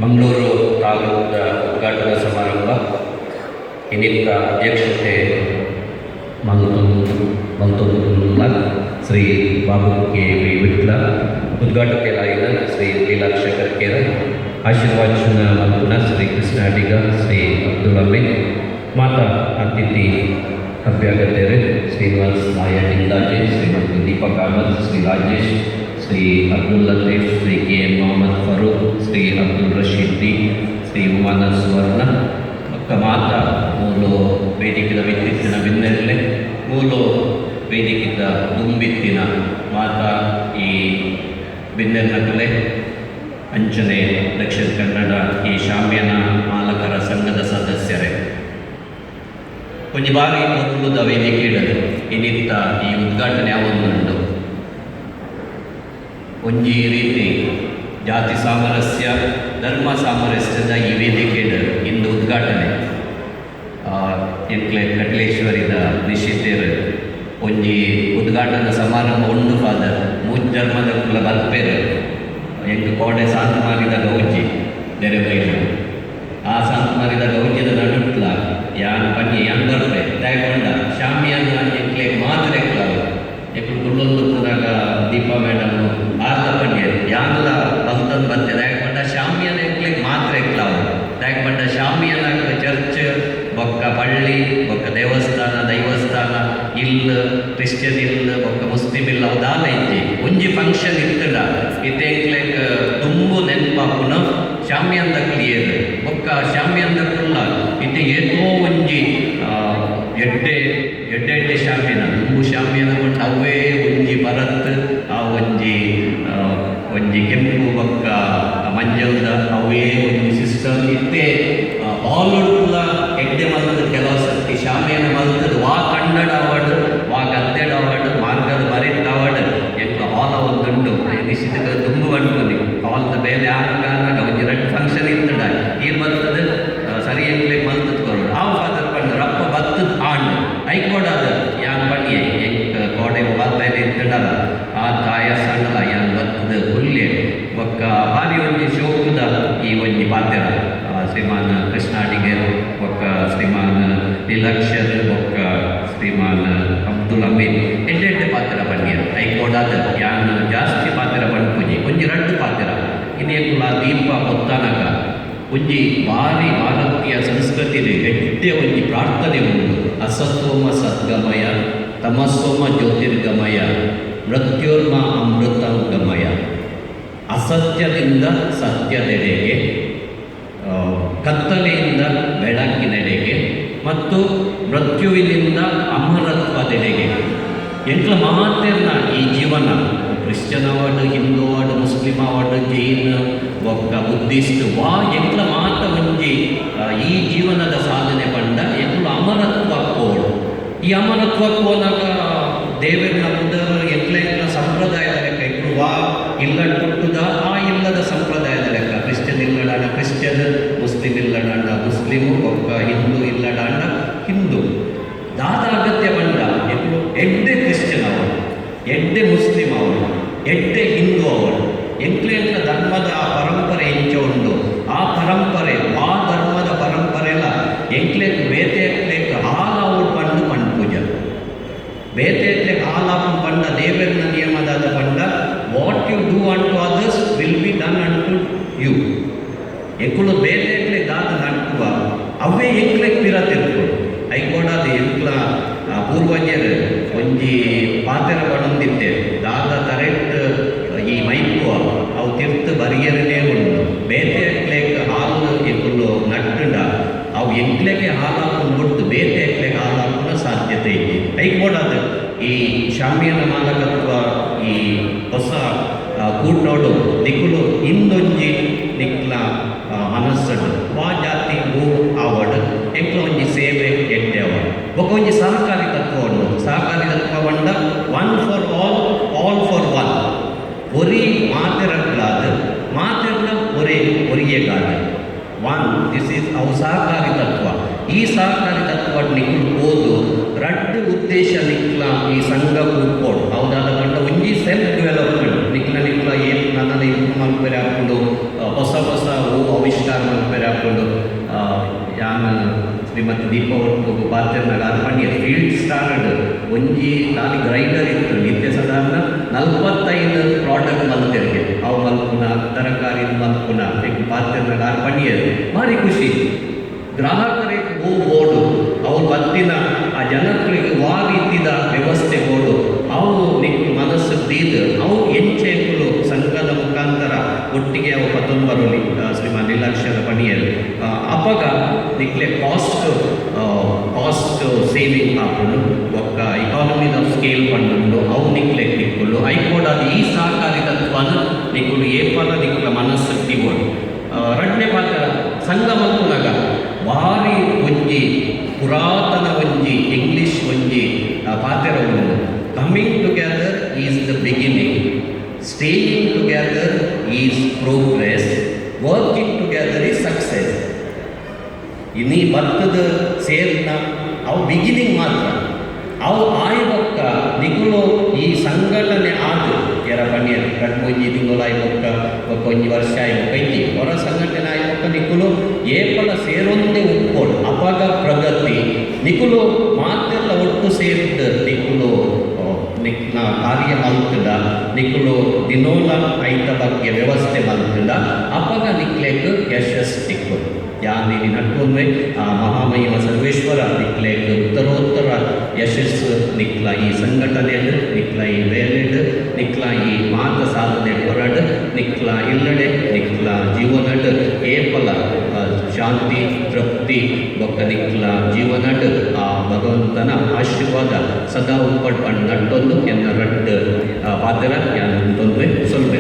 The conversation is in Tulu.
ಮಂಗಳೂರು ತಾಲೂಕಿನ ಉದ್ಘಾಟನಾ ಸಮಾರಂಭ ಇನಿತ್ತ ಅಧ್ಯಕ್ಷತೆ ಮಲ್ತೊಂದು ಮಲ್ತೊಂದುಲ್ಲ ಶ್ರೀ ಬಾಬು ಕೆ ವಿ ವಿಟ್ಲ, ಉದ್ಘಾಟಕರಾಗಿನ ಶ್ರೀ ಲೀಲಾಕ್ಷ ಕೇರ, ಆಶೀರ್ವಾಚನ ಮಲ್ಪುನ ಶ್ರೀ ಕೃಷ್ಣ ಅಡಿಗ, ಶ್ರೀ ಅಬ್ದುಲ್ ಅಮೀನ್, ಮಾತಾ ಅತಿಥಿ ಅಭ್ಯಾಗತರು Srinivas Nayak Indaje, Shrimati Deepak Kamath, Shri Rajesh, Shri Abdul Latif, Shri K M Mohammed Farooq, Shri Abdul Rashid D, Shri Umanath Suvarna, ಬೊಕ್ಕ ಮಾತ ಮೂಲು ವೇದಿಕೆದ ವಿದ್ಯುತ್ತಿನ ಬಿನ್ನೆರ್ಲೆ, ಮೂಲು ವೇದಿಕೆದ ದುಂಬಿತ್ತಿನ ಮಾತಾ ಈ ಬಿನ್ನೆರ್ನಕುಲೆ, ಅಂಚನೆ ದಕ್ಷಿಣ ಕನ್ನಡ ಈ ಶಾಮಿಯಾನ ಮಾಲಕರ ಸಂಘದ ಸದಸ್ಯರೇ, ಒಂಜಿ ಬಾರಿ ಪೊರ್ಲುದ ವೇದಿಕೆಡ್ ಇನಿತ್ತ ಈ ಉದ್ಘಾಟನೆ ಆವೊಂದುಂಡು. ಒಂಜಿ ರೀತಿ ಜಾತಿ ಸಾಮರಸ್ಯ, ಧರ್ಮ ಸಾಮರಸ್ಯದ ಈ ವೇದಿಕೆಡ್ ಇಂದು ಉದ್ಘಾಟನೆ. ಎಂಕ್ಲೆ ಕಟ್ಲೇಶ್ವರಿದ ನಿಶ್ಚಿತೇರ್ ಒಂಜಿ ಉದ್ಘಾಟನಾ ಸಮಾರಂಭ ಉಂಡು ಫಾದರ್, ಮೂಜಿ ಧರ್ಮದಕುಲ ಬರ್ಪೇರು, ಎಂಕ್ ಕೋಡೆ ಸಾಂತಮಾರಿದ ಗೌಜಿ ನೆರೆಬೈಲು, ಆ ಸಾಂತಮಾರಿದ ಗೌಜಿದ ನಡುಟ್ಲ ಯಾನ್ ಪನ್ನಿ ಯಾನ್ ಬರ್ಪೆ. ದಾಯೆ ಶಾಮಿಯಾನ ಎಂಕ್ಲೆ ಮಾತ್ರೆಕ್ಲ ಎಂಕುಲು ಕುಲ್ಲೊಂದುಪ್ಪುನಗ ದೀಪಾ ಮೇಡಮ್ ಆರ್ದ ಪನ್ಯೆರ್, ಯಾನ್ಲ ಬಲ್ತಂದು ಬತ್ತೆ. ದಾಯೆ ಪಂಡ ಶಾಮಿಯಾನ ಎಂಕ್ಲೆಗ್ ಮಾತ್ರೆಕ್ಲಾವು. ದಾಯೆ ಪಂಡ ಶಾಮಿಯಾನ ಚರ್ಚ್ ಬೊಕ್ಕ ಪಳ್ಳಿ ಬೊಕ್ಕ ದೇವಸ್ಥಾನ, ದೈವಸ್ಥಾನ, ಇಲ್ಲ್, ಕ್ರಿಶ್ಚಿಯನ್ ಇಲ್ಲ್ ಬೊಕ್ಕ ಮುಸ್ಲಿಂ ಇಲ್ಲ್ ಅವು ದಾಲ ಇಜ್ಜಿ. ಒಂಜಿ ಫಂಕ್ಷನ್ ಇತ್ತುಂಡ ಇತ್ತೆ ಎಂಕ್ಲೆಗ್ ದುಂಬು ನೆನ್ಪಾಪುನ ಶಾಮಿಯಾನದಕುಲು ಏರ್. ಬೊಕ್ಕ ಶಾಮಿಯಾನದಕುಲ್ಲ ಇತ್ತೆ ಏತೋ ಒಂಜಿ ಎಡ್ಡೆ ಎಡ್ಡೆ ಎಡ್ಡೆ ಶಾಮಿಯಾನ. ದುಂಬು ಶಾಮಿಯಾನ ಪಂಡ ಅವೇ ಒಂಜಿ ಪರತ್, ಆ ಒಂಜಿ ಒಂಜಿ ಕೆಂಪು ಬೊಕ್ಕ ಮಂಜಲ್ದ ಅವೇ ಒಂಜಿ ಸಿಸ್ಟಮ್. ಇತ್ತೆ ಹಾಲುಡ್ಲ ಎಡ್ಡೆ ಮಲ್ತದ. ಕೆಲವು ಸರ್ತಿ ಶಾಮಿಯಾನ ಮಲ್ತದ ವಾ ಕನ್ನಡ ಅವಾರ್ಡ್, ವಾ ಗದ್ದೆಡ್ ಅವಾರ್ಡ್, ಮಾರ್ಗದ ಬರಿಟ್ ಅವಾರ್ಡ್ ಎಂಕ್ಲ ಹಾಲ್ ಒಂದುಂಡು. ನಿಶ್ಚಿತ ದುಂಬು ಪನ್ಪುನಿ, ಹಾಲ್ದ ಬೇಲೆ ಆನಗ ಆನಗ ಒಂಜಿ ರಡ್ಡ್ ಫಂಕ್ಷನ್ ಇತ್ತುಂಡ ಈರ್ ಬರ್ತದ ಸರಿ ಎಂಕ್ಲೆಗ್ ಮಲ್ತದ್ ಕೊರೊಡು. ಆವು ಫಾದರ್ ಪಂಡರ್ ಅಪ್ಪ ಬತ್ತದ್ ಆಂಡ್. ಐಕ್ ಬೋಡಾದ್ ಯಾನ್ ಪನ್ಯೆ, ಎಂಕ್ ಕೋಡೆ ವಾ ಬೇಲೆ ಇತ್ತುಂಡಲ ಆ ಆಯಾಸ ಆಂಡಲ ಯಾನ್ ಬತ್ತದ್ ಕುಲ್ಯೆ. ಬೊಕ್ಕ ಬಾರಿ ಒಂಜಿ ಶೋಕುದ ಈ ಒಂಜಿ ಪಾತೆರ. ಶ್ರೀಮಾನ್ ಕೃಷ್ಣ ಅಡಿಗೆರ್ ಬೊಕ್ಕ ಶ್ರೀಮಾನ್ ಲೀಲಾಕ್ಷರ್ ಬೊಕ್ಕ ಶ್ರೀಮಾನ್ ಅಬ್ದುಲ್ ಅಮೀನ್ ಎಡ್ಡೆ ಎಡ್ಡೆ ಪಾತೆರ ಪನ್ಯೆರ್. ಐಕ್ ಬೋಡಾದ್ ಯಾನ್ ಜಾಸ್ತಿ ಪಾತೆರ ಪನ್ಪುಜಿ, ಒಂಜಿ ರಡ್ಡ್ ಪಾತೆರ. ಇನಿ ದೀಪ ಪೊತ್ತಾನಗ ಒಂಜಿ ಬಾರಿ ಭಾರತೀಯ ಸಂಸ್ಕೃತಿ ಎಡ್ಡೆ ಒಂಜಿ ಪ್ರಾರ್ಥನೆ ಉಂಡು. ಅಸತೋಮ ಸದ್ಗಮಯ, ತಮಸೋಮ ಜ್ಯೋತಿರ್ಗಮಯ, ಮೃತ್ಯೋರ್ಮ ಅಮೃತಂ ಗಮಯ. ಅಸತ್ಯದಿಂದ ಸತ್ಯದೆಡೆಗೆ, ಕತ್ತಲೆಯಿಂದ ಬೆಳಕಿನೆಡೆಗೆ ಮತ್ತು ಮೃತ್ಯುವಿನಿಂದ ಅಮರತ್ವದೆಡೆಗೆ. ಎಂಕ್ಲ ಮಾತೆರ್ನ ಈ ಜೀವನ, Christian award, Hindu award, Muslim award, Jain ಬೊಕ್ಕ ಬುದ್ಧಿಸ್ಟ್ ವಾ ಎಂಕ್ಲ ಮಾತ ಒಂಜಿ ಈ ಜೀವನದ ಸಾಧನೆ ಪಂಡ ಎಂಕುಲು ಅಮರತ್ವ ಕೋಡು. ಈ ಅಮರತ್ವ ಹೋದಾಗ ದೇವೆರ್ನ ಪುದರ್, ಎಂಕ್ಲ ಎಂಕ್ಲ ಸಂಪ್ರದಾಯದ ಲೆಕ್ಕ, ಎಂಕುಲು ವಾ ಇಲ್ಲಡ್ ಪುಟ್ಟುದ ಆ ಇಲ್ಲದ ಸಂಪ್ರದಾಯದ ಲೆಕ್ಕ, ಕ್ರಿಶ್ಚಿಯನ್ ಇಲ್ಲಡಾಂಡ ಕ್ರಿಶ್ಚಿಯನ್, ಮುಸ್ಲಿಂ ಇಲ್ಲಡಾಂಡ ಮುಸ್ಲಿಮು, ಬೊಕ್ಕ ಹಿಂದೂ ಇಲ್ಲಡಾಂಡ ಹಿಂದೂ. ದಾದ ಅಗತ್ಯ ಪಂಡ ಎಂಕುಲು ಎಡ್ಡೆ ಕ್ರಿಶ್ಚಿಯನ್ ಅವರು, ಎಡ್ಡೆ ಮುಸ್ಲಿಂ ಅವರು, ಎಡ್ಡೆ ಹಿಂದೂ ಅವರು. ಎಂಕ್ಲೆ ಎಂಕ್ಲ ಧರ್ಮದ ಆ ಪರಂಪರೆ ಎಂಚ ಉಂಡು, ಆ ಪರಂಪರೆ ಆ ಧರ್ಮದ ಪರಂಪರೆ ಎಲ್ಲ ಎಂಕ್ಲೆಗ್ ಬೇತೆ ಎಕ್ಲೆಗ್ ಹಾಲಾವುಡ್ ಪಂಡು ಪಂಪುಜ. ಬೇತೆ ಎಕ್ಲೆಗ್ ಹಾಲಾಪುಂಡು ಪಂಡ ದೇವೆರ್ನ ನಿಯಮದಾದ ಪಂಡ, "What you do unto others will be done unto you." ಎಂಕುಲು ಬೇತೆ ಎಕ್ಲೆಗ್ ದಾದ ನಟ್ಟುವ ಅವೇ ಎಂಕ್ಲೆಗ್ ಪಿರ ತಿರ್ಪುಂಡು. ಐಕೋಡಾದ ಎಂಕ್ಲ ಪೂರ್ವಜರು ಒಂಜಿ ಪಾತೆರ ಪಣೊಂದಿತ್ತೆ, ದಾದ ತರೆಟ್ ಈ ಮೈಪುವ ಅವು ತಿರ್ತು ಬರಿಯರನೇ ಉಂಡು. ಬೇತೆ ಎಕ್ಲೆಗ್ ಹಾಲು ಎಂಕುಲು ನಟ್ಟುಂಡ ಅವು ಎಂಕ್ಲೆಗೆ ಹಾಲಾಪುಂಡು ಬಿಡ್ದು ಬೇತೆ ಎಕ್ಲೆಗ್ ಹಾಲಾಪುನ ಸಾಧ್ಯತೆ ಇಜ್ಜಿ. ಐಕ್ ಬೋಡಾದ್ ಈ ಶಾಮಿಯಾನ ಮಾಲಕತ್ವ ಈ ಹೊಸ ಕೂಟೋಡು ನಿಕುಲು ಇಂದೊಂಜಿ ನಿಕ್ಲ ಮನಸ್ಸಡು ವಾ ಜಾತಿ ಭೂ ಆವಡ್ ಎಂಕ್ಲ ಒಂಜಿ ಸೇವೆ ಎಡ್ಡೆ ಆವಡ್. ಬೊಕ್ಕ ಒಂಜಿ ಸಹಕಾರಿ ತತ್ವ ಉಂಡು. ಸಹಕಾರಿ ತತ್ವ ಪಂಡ one for all, all for one. ಒರಿ ಮಾತೆರಗ್ಲಾದ್ ಮಾತೆರ್ನ ಒರೇ ಒರಿಯೆಗಾದ್ ಒನ್. This is ಅವು ಸಹಕಾರಿ ತತ್ವ. ಈ ಸಹಕಾರಿ ತತ್ವ ನಿಕುಲು ಪೋದು ರಡ್ಡ್ ಉದ್ದೇಶ ನಿಕ್ಲ ಈ ಸಂಘ ಕೂಡ್ಪೋಡು. ಹೌದಾದ ಪಂಡ ಒಂಜಿ ಸೆಲ್ಫ್ ಡೆವಲಪ್ಮೆಂಟ್, ನಿಕ್ಲ ನಿಕ್ಲ ಏನ್ ನನ್ನನ್ನು ಇಂಪ್ರೂವ್ ಮಲ್ಪೆರೆ ಆಪುಂಡು, ಹೊಸ ಹೊಸ ಓ ಆವಿಷ್ಕಾರ ಮಲ್ಪೆರೆ ಆಪುಂಡು. ಯಾನ್ ಶ್ರೀಮತಿ ದೀಪ ಒಟ್ಟುಗು ಪಾತೆರ್ನಗ ಆರ್ ಪಂಡ್ಯೆರ್, ಫೀಲ್ಡ್ ಸ್ಟಾರ್ಡ್ ಒಂಜಿ ಖಾಲಿ ಗ್ರೈಂಡರ್ ಇತ್ತು, ಇತ್ತೆ ಸಾಧಾರಣ 45 ಪ್ರಾಡಕ್ಟ್ ಮಲ್ತೆರ್ಗೆ. ಅವು ಮಲ್ಪುನ, ತರಕಾರಿ ಮಲ್ಪುನ ಎಂಕ್ ಪಾತೆರ್ನಗ ಆರ್ ಪಂಡ್ಯೆರ್. ಭಾರಿ ಖುಷಿ. ಗ್ರಾಹಕರಿಗೆ ಓ ಬೋಡು, ಅವ್ರು ಬತ್ತಿನ ಆ ಜನಗಳಿಗೆ ವಾ ರೀತಿದ ವ್ಯವಸ್ಥೆ ಬೋಡು, ಅವು ನಿಕ್ ಮನಸ್ಸು ದೀದ್ ಅವು ಎಂಚೆಕುಲು ಸಂಘದ ಮುಖಾಂತರ ಒಟ್ಟಿಗೆ ಅವು ಪತ್ತೊಂದು ಬರೋಲಿ. ಶ್ರೀಮಾನ್ ಲೀಲಾಕ್ಷರ ಪಣಿಯರ್, ಅಪಗ ನಿಕ್ಲೆ ಕಾಸ್ಟ್ ಕಾಸ್ಟ್ ಸೇವಿಂಗ್ ಆಪುಂಡು. ಬೊಕ್ಕ ಇಕಾನಮಿ ಆಫ್ ಸ್ಕೇಲ್ ಪಂಡುಂಡು, ಅವು ನಿಕ್ಲೆ ತಿಕ್ಕುಂಡು. ಐಕೋಡಾದ ಈ ಸಹಕಾರಿ ತತ್ವನ ನಿಕುಲು ಏಪಲ ನಿಕ್ಲ ಮನಸ್ಸು ದಿವೊಡು. ರಡ್ಡನೇ ಪಾತ್ರ, ಸಂಘ ಮಲ್ಪುನಗ ಭಾರಿ ಒಂಜಿ ಪುರಾತನ ಒಂಜಿ ಇಂಗ್ಲಿಷ್ ಒಂಜಿ ಪಾತೆರ ಉಂಡು, "Coming together is the beginning, staying together is progress, working together is success." ಇನ್ನೀ ಬತ್ತದ ಸೇರ್ನ ಅವು ಬಿಗಿನಿಂಗ್ ಮಾತ್ರ. ಅವು ಆಯಿ ಬೊಕ್ಕ ನಿಕುಲು ಈ ಸಂಘಟನೆ ಆದ್ ಎರ ಪನ್ಯರ್, 2-3 ತಿಂಗಳು ಆಯಿ ಬೊಕ್ಕ, ಬೊಕ್ಕ ಒಂಜಿ ವರ್ಷ ಆಯಿ ಬೊಕ್ಕ ಇಜ್ಜಿ. ಹೊರ ಸಂಘಟನೆ ಆಯಿ ಬೊಕ್ಕ ನಿಕುಲು ಏಪಲ ಸೇರೊಂದೇ ಉಪ್ಪೊಡು. ಅಪಗ ಪ್ರಗತಿ. ನಿಕುಲು ಮಾತೆಲ್ಲ ಒಟ್ಟು ಸೇರ್ದ್ ನಿಕುಲು ನಿಕ್ನ ಕಾರ್ಯ ಮಲ್ತದ, ನಿಕುಲು ದಿನೋಲ ಐತ ಬಗ್ಗೆ ವ್ಯವಸ್ಥೆ ಮಲ್ತದ, ಅಪಗ ನಿಕ್ಲೆಗ್ ಯಶಸ್ ತಿಕ್ಕು. ಯಾನ್ ಇನಿ ನಟ್ಟೊನ್ವೆ, ಆ ಮಹಾಮಹಿಮ ಸರ್ವೇಶ್ವರ ನಿಕ್ಲೆಗ್ ಉತ್ತರೋತ್ತರ ಯಶಸ್ಸು, ನಿಕ್ಲ ಈ ಸಂಘಟನೆಡ್, ನಿಕ್ಲ ಈ ಬೇಲೆಡ್, ನಿಕ್ಲ ಈ ಮಾತ ಸಾಧನೆ ಕೊರಡ್. ನಿಕ್ಲ ಇಲ್ಲಡೆ, ನಿಕ್ಲ ಜೀವನಡ್ ಏಪಲ ಶಾಂತಿ, ತೃಪ್ತಿ, ಬೊಕ್ಕ ನಿಕ್ಲ ಜೀವನಡ್ ಆ ಭಗವಂತನ ಆಶೀರ್ವಾದ ಸದಾ ಉಪ್ಪಡ್ ಪಂಡ್ ನಟ್ಟೊಂದು ಎನ್ನ ರಡ್ಡ್ ಪಾತೆರ ಯಾನ್ ತೊಂದರೆ ಸೊಲ್ವೆ.